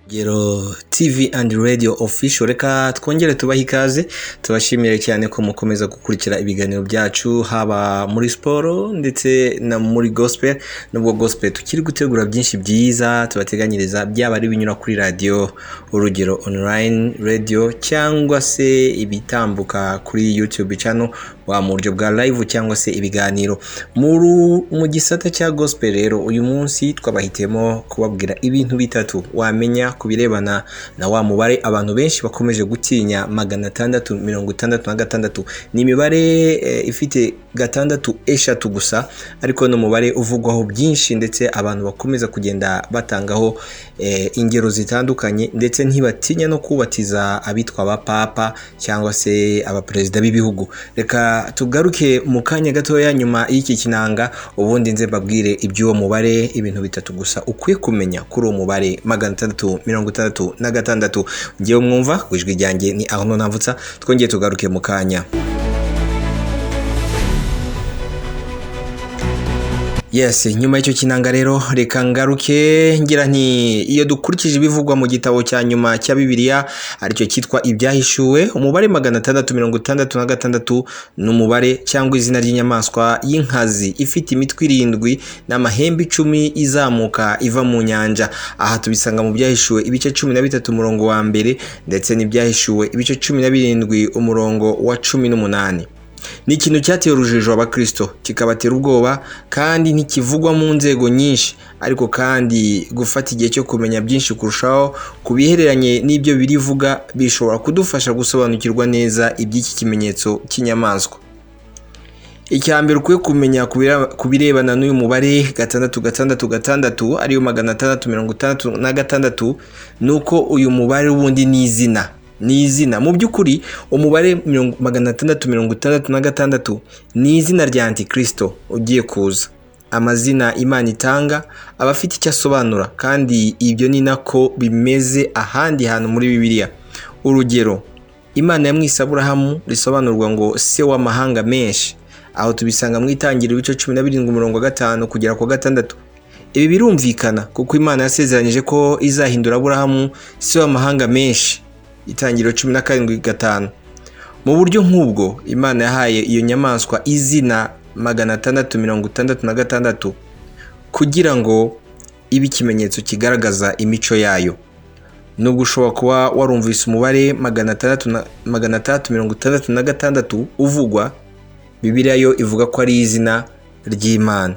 Rugero TV and Radio Official, reka twongere tubahe ikaze, tubashimire cyane ko mukomeza gukurikira ibiganiro byacu, haba muri siporo ndetse na muri gospel. Nubwo gospel tukiri gutegura byinshi byiza tubateganyiriza, byaba ari ibinyura kuri radio Urugero Online Radio cyangwa se ibitambuka kuri YouTube channel wa mu buryo bwa live cyangwa se ibiganiro mu gisata cya gospel. Rero uyu munsi twabahitemo kubabwira ibintu bitatu wamenya ku birebana na wa mubare abantu benshi bakomeje gutinya, 666. Ni imibare ifite gatandatu eshatu gusa, ariko ni umubare uvugwaho byinshi, ndetse abantu bakomeza kugenda batangaho ingero zitandukanye, ndetse ntibatinya no kubatiza abitwa abapapa cyangwa se abaperezida b'ibihugu. Reka tugaruke mu kanya gatoya nyuma y'iki kinanga, ubundi nze mbabwire iby'uwo mubare, ibintu bitatu gusa ukwiye kumenya kuri uwo mubare 666. Ngewe mwumva ku ijwi ryanjye ni Arnaud Ntamvutsa. Twongeye tugaruke mu kanya. Yes, nyuma y'icyo kinanga rero reka ngaruke ngira nti iyo dukurikije ibivugwa mu gitabo cya nyuma cya Bibiliya, aricyo cyitwa Ibyahishuwe, umubare 666 ni umubare cyangwa izina ry'inyamaswa y'inkazi ifite imitwe irindwi n'amahembe 10 izamuka iva mu nyanja. Aha tubisanga mu Byahishuwe ibice 13 umurongo wa mbere, ndetse n'Ibyahishuwe ibice 17 umurongo wa 18. Ni ikintu cyateye urujijo abakristo, kikabatera ubwoba, kandi ntikivugwa mu nzego nyinshi, ariko kandi gufata igihe cyo kumenya byinshi kurushaho ku bihereranye n'ibyo birivuga bishobora kudufasha gusobanukirwa neza iby'iki kimenyetso cy'inyamaswa. Icya mbere ukwiye kumenya ku birebana n'uyu mubare 666, ariyo 666, ni uko uyu mubare wundi ni izina. Ni izina. Mu by'ukuri umubare 666 ni izina rya Antikristo ugiye kuza. Amazina Imana itanga aba afite icyo asobanura, kandi ibyo ni nako bimeze ahandi hantu muri Bibiliya. Urugero, Imana yamwise Aburahamu, risobanurwa ngo se w'amahanga menshi. Aho tubisanga mu Itangiriro ibice 17 umurongo wa 5 kugera ku 6. Ibi birumvikana kuko Imana yasezeranyije ko izahindura Aburahamu se w'amahanga menshi. Itangiriro 17:5. Mu buryo nk'ubwo Imana yahaye iyo nyamaswa izina 666 kugira ngo ibe ikimenyetso kigaragaza imico yayo. Nubwo ushobora kuba warumvise umubare 666 uvugwa, Bibiliya yo ivuga ko ari izina ry'Imana.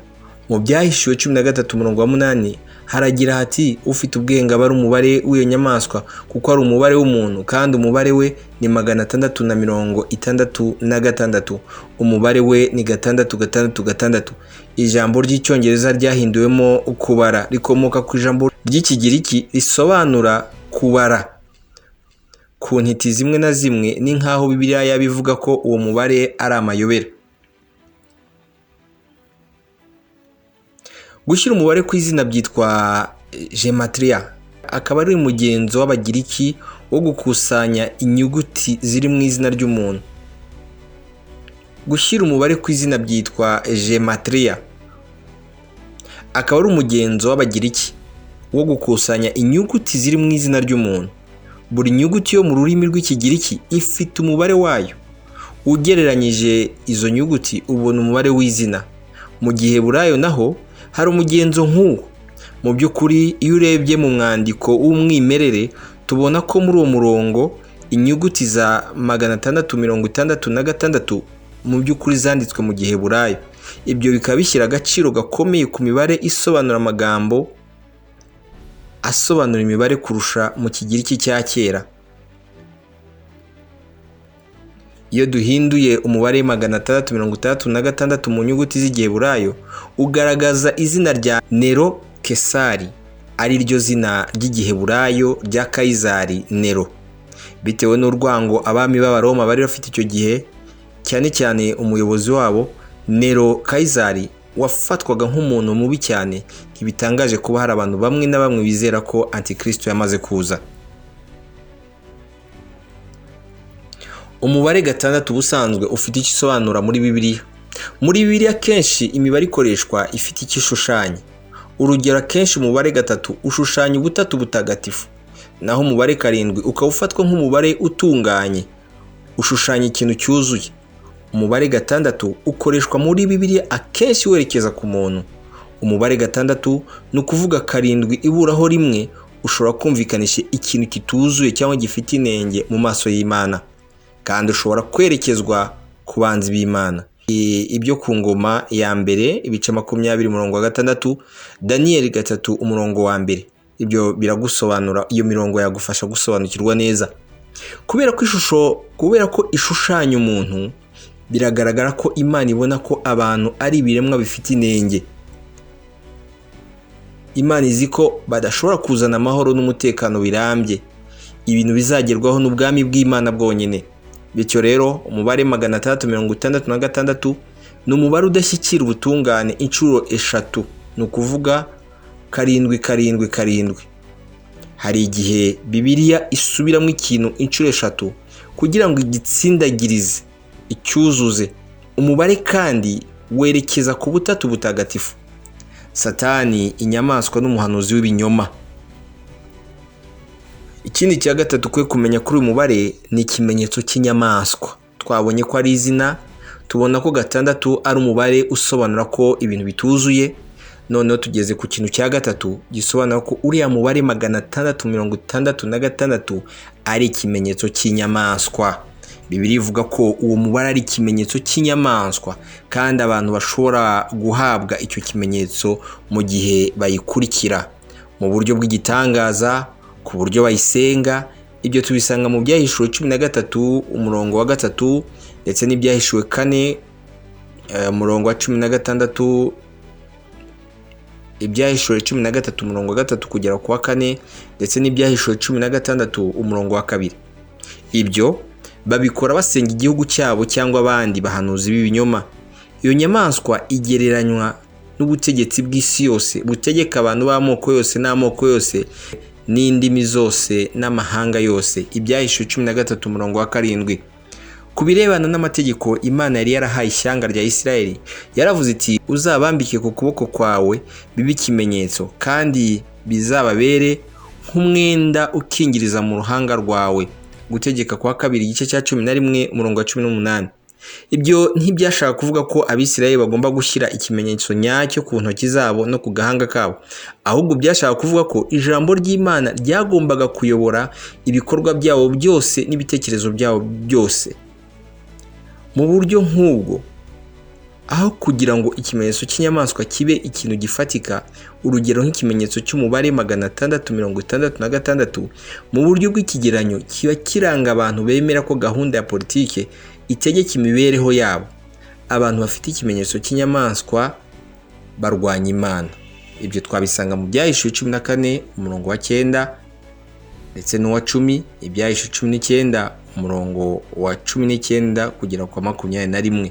Mu Byahishuwe 13 umurongo wa 8 haragira hati: ufite ubwenge aba ari umubare w'iyo nyamaswa, kuko ari umubare w'umuntu, kandi umubare we ni 666, umubare we ni 666. Ijambo ry'Icyongereza ryahinduwemo kubara rikomoka ku ijambo ry'Ikigiriki risobanura kubara. Ku ntiti zimwe na zimwe ni nkaho Bibiliya yabivuga ko uwo mubare ari amayobera. Gushyira umubare ku izina byitwa gematria, akaba ari umugenzo w'Abagiriki wo gukusanya inyuguti ziri mu izina ry'umuntu. Gushyira umubare ku izina byitwa gematria, akaba ari umugenzo w'Abagiriki wo gukusanya inyuguti ziri mu izina ry'umuntu. Buri nyuguti yo mu rurimi rw'Ikigiriki ifite umubare wayo. Ugereranyije izo nyuguti ubona umubare w'izina. Mu Giheburayo naho hari umugenzo nk'uwo. Mu by'ukuri iyo urebye mu mwandiko w'umwimerere tubona ko muri uwo murongo inyuguti za 666 mu by'ukuri zanditswe mu Giheburayo. Ibyo bikaba bishyira agaciro gakomeye ku mibare isobanura amagambo asobanura imibare kurusha mu Kigiriki cya kera. Iyo duhinduye umubare 666 mu nyuguti z'Igiheburayo, ugaragaza izina rya Nero Kesari, ari ryo zina ry'Igiheburayo rya Kayizari Nero. Bitewe n'urwango abami b'Abaroma bari bafite icyo gihe, cyane cyane umuyobozi wabo Nero Kayizari wafatwaga nk'umuntu mubi cyane, ntibitangaje kuba hari abantu bamwe na bamwe bizera ko Antikristo yamaze kuza. Umubare 6 ubusanzwe ufite icyo usobanura muri Bibiliya. Muri Bibiliya kenshi imibare ikoreshwa ifite icyo ishushanya. Urugero, akenshi umubare 3 ushushanya ubutatu butagatifu. Naho umubare 7 ukaba ufatwa nk'umubare utunganye, ushushanya ikintu cyuzuye. Umubare 6 ukoreshwa muri Bibiliya akenshi werekeza ku muntu. Umubare 6 ni ukuvuga 7 iburaho 1, ushobora kumvikanisha ikintu kituzuye cyangwa gifite inenge mu maso y'Imana, kandi ushobora kwerekezwa ku banzi b'Imana. Ibyo ku ngoma ya mbere ibice 20 umurongo wa 6, Daniyeli 3 umurongo wa 1. Ibyo biragusobanura, iyo mirongo yagufasha gusobanukirwa neza. Kubera ko ishushanya umuntu, biragaragara ko Imana ibona ko abantu ari ibiremwa bifite inenge. Imana izi ko badashobora kuzana amahoro n'umutekano birambye, ibintu bizagerwaho n'ubwami bw'Imana bwonyine. Bityo rero umubare 666 ni umubare udashyikira ubutungane inshuro 3, ni ukuvuga 7 7 7. Hari igihe Bibiliya isubiramo ikintu inshuro 3 kugira ngo igitsindagirize, icyuzuze. Umubare kandi werekeza ku butatu butagatifu: Satani, inyamaswa n'umuhanuzi w'ibinyoma. Ikindi cya gatatu ukwiye kumenya kuri uyu mubare ni ikimenyetso cy'inyamaswa. Twabonye ko ari izina, tubona ko 6 ari umubare usobanura ko ibintu bituzuye. Noneho tugeze ku kintu cya gatatu gisobanura ko uriya mubare 666 ari ikimenyetso cy'inyamaswa. Bibiliya ivuga ko uwo mubare ari ikimenyetso cy'inyamaswa, kandi abantu bashobora guhabwa icyo kimenyetso mu gihe bayikurikira mu buryo bw'igitangaza, ku buryo bayisenga. Ibyo tubisanga mu Byahishuwe 13 umurongo wa 3, ndetse n'Ibyahishuwe 4 umurongo wa 16, Ibyahishuwe 13 umurongo wa 3 kugera ku wa 4, ndetse n'Ibyahishuwe 16 umurongo wa 2. Ibyo babikora basenga igihugu cyabo cyangwa abandi bahanuzi b'ibinyoma. Iyo nyamaswa igereranywa n'ubutegetsi bw'isi yose butegeka abantu b'amoko yose n'amoko yose n'indimi zose n'amahanga yose. Ibyahishuwe 13 umurongo wa 7. Ku birebana n'amategeko Imana yari yarahaye ishyanga rya Isirayeli, yaravuze iti: uzabambike ku kuboko kwawe bibe ikimenyetso, kandi bizababere nk'umwenda ukingiriza mu ruhanga rwawe. Gutegeka kwa kabiri igice cya 11 umurongo wa 18. Ibyo ntibyashaka kuvuga ko Abisirayeli bagomba gushyira ikimenyetso nyacyo ku ntoki zabo no ku gahanga kabo, ahubwo byashaka kuvuga ko ijambo ry'Imana ryagombaga kuyobora ibikorwa byabo byose n'ibitekerezo byabo byose. Mu buryo nk'ubwo, aho kugira ngo ikimenyetso cy'inyamaswa kibe ikintu gifatika, urugero nk'ikimenyetso cy'umubare 666, mu buryo bw'ikigeranyo kiba kiranga abantu bemera ko gahunda ya politike itegeka imibereho yabo. Abantu bafite ikimenyetso cy'inyamaswa barwanya Imana. Ibyo twabisanga mu Byahishuwe 14 umurongo wa 9 ndetse n'uwa 10, Ibyahishuwe 19 umurongo wa 19 kugera kwa 21.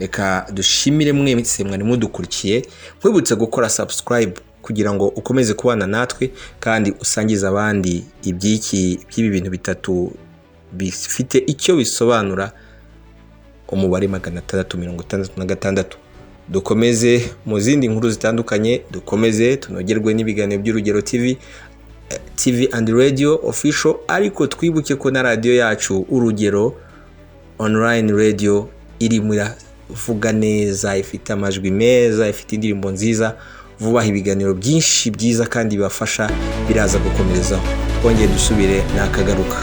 Reka dushimire mwese mwari mudukurikiye, nkwibutse gukora subscribe kugira ngo ukomeze kubana natwe kandi usangize abandi iby'ibi bintu bitatu bifite icyo bisobanura umubare 666. Dukomeze mu zindi nkuru zitandukanye, dukomeze tunogerwe n'ibiganiro by'Urugero TV, TV and Radio Official, ariko twibuke ko na radio yacu Urugero Online Radio iri muravuga neza, ifite amajwi meza, ifite indirimbo nziza, vuba ibiganiro byinshi byiza kandi bibafasha biraza gukomerezaho. Twongeye dusubire nakagaruka.